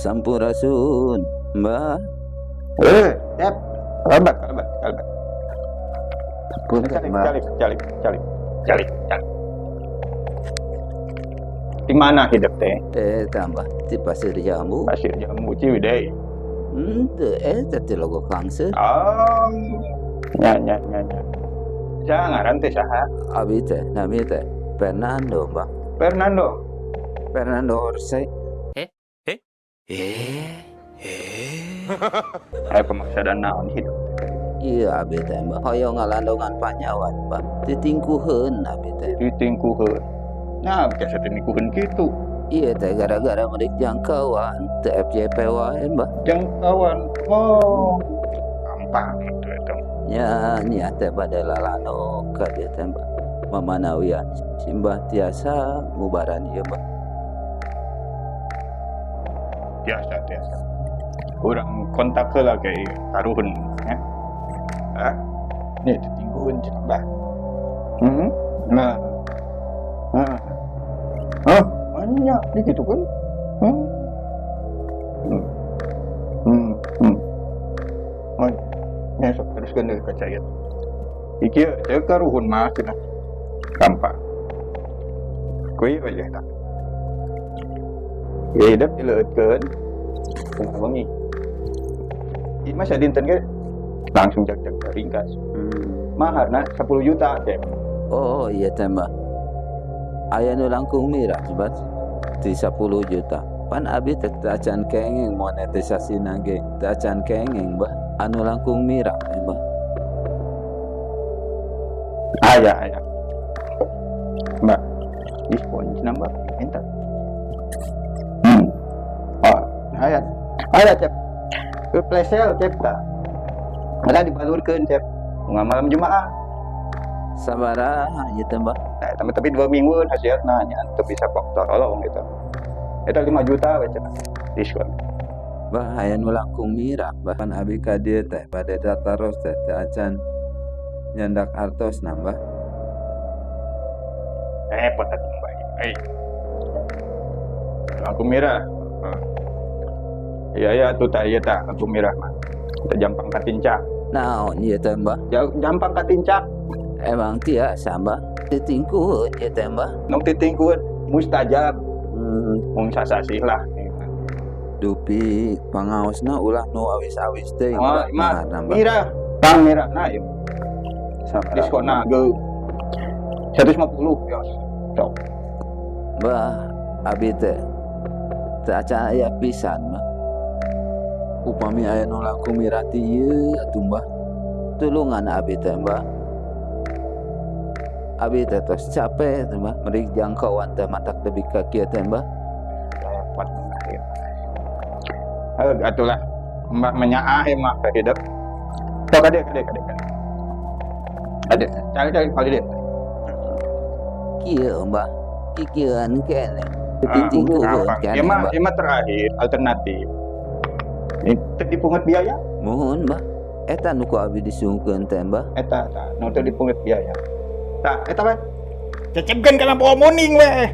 Sampurasun, Mbah. Eh, siap. Kalebet, kalebet, kalebet. Punten, Calik, Mbah. Calik, calik, calik, calik, calik. Di mana hidep teh? Eh, tambah di Pasir Jambu. Pasir Jambu, Ciwidey. Henteu, eta teh Logo Kangse. Oh, nya nya nya nya. Saha ngaran teh, saha? Abi teh, nami teh Fernando, Mbah. Fernando. Fernando Orse. Eh? Eh? Aya pemaksadan naon hidup teh? Iya, abi teh, Mbah. Hoyong ngalandongan panyawan, Mbah. Ditingkuheun abi teh. Ditingkuheun. Nah, biasa ditingkuheun kitu. Iya teh gara-gara merik jangkauan teu FYP wae, Mbah. Jangkauan. Oh. Gampang itu eta. Nya nya teh bade lalano ka dieu teh, Mbah. Mamanawian simbah tiasa ngubaran ieu, Mbah. Biasa, biasa. Urang kontak heula ke ieu karuhun nya. Ah. Nih ditingkuheun cenah, Mbah. Nah. Nah. Hah, banyak di gitu kan? Hmm. Hmm. Hmm. Oh, nya sok teruskeun deui ka cai. Ieu cek karuhun mah cenah. Gampang. Ku ieu aja tah. Ya hidup dileueutkeun. Tengah wengi. Ieu mah sadinten ge langsung jag jag ringkas. Maharna 10 juta teh. Oh iya teh, Mbah. Aya nu langkung mirah sobat di 10 juta. Pan abi teh teu acan kenging monetisasina ge. Teu acan kenging, Mbah. Anu langkung mirah, Mbah. Aya, aya. Mbak, diskon cenah, Mbak, minta. Oh, aya. Aya, Cep. Ke flash sale, Cep, tah. Ada dibalurkeun, Cep. Bunga malam Jumaah. Sabaraha ieu teh, Mbah? Nah, tapi 2 minggu hasilna nya teu bisa tolong gitu. Eta 5 juta we cenah diskon. Bah, aya nu langkung mirah, Bah. Pan abi ka dieu teh bade tataros teh teu acan nyandak artosna, Mbah. Repot atuh, Mbak. Eh. Lampu merah. Iya ya tuh tah, iya tah lampu merah mah. Kita jampang katincak. Naon ieu teh, Mbah? Jampang katincak. Emang tiasa, Mbah? Ditingkuheun ieu teh, Mbah. Nu titingkueun mustajab. Mung sasasih lah. Dupi pangaosna ulah nu awis-awis teuing, Oh, Mbah. mah Maharna, Mbah. Mirah. Bang mirah nah ieu. Sabaraha? Diskonna ge 150 ya. Sok. Mbah, abi teh teu acan aya pisan, Mbah. Upami aya nu langkung mirah ti ieu atuh, Mbah. Tulungan abi teh, Mbah. Abi teh tos capek teh, Mbah. Merik jangkauan teh matak nepi ka kieu teh, Mbah. Repot mah ieu. Heuh atuh lah. Mbah menyaah ieu mah ka hidup. Sok kade kade kade kade. Kade, cari cari kali dia. Kieu, Mbah. Kikieuan keneh. Ah, Ditingkuheun gampang. keneh, Ieu mah Mbah. Ieu mah terakhir alternatif. Ini teu dipungut biaya. Muhun, Mbah. Eta nu ku abi disungkeun teh, Mbah. Eta tah, nu teu dipungut biaya. Tah, eta we. Cecepkeun kana poho muning weh.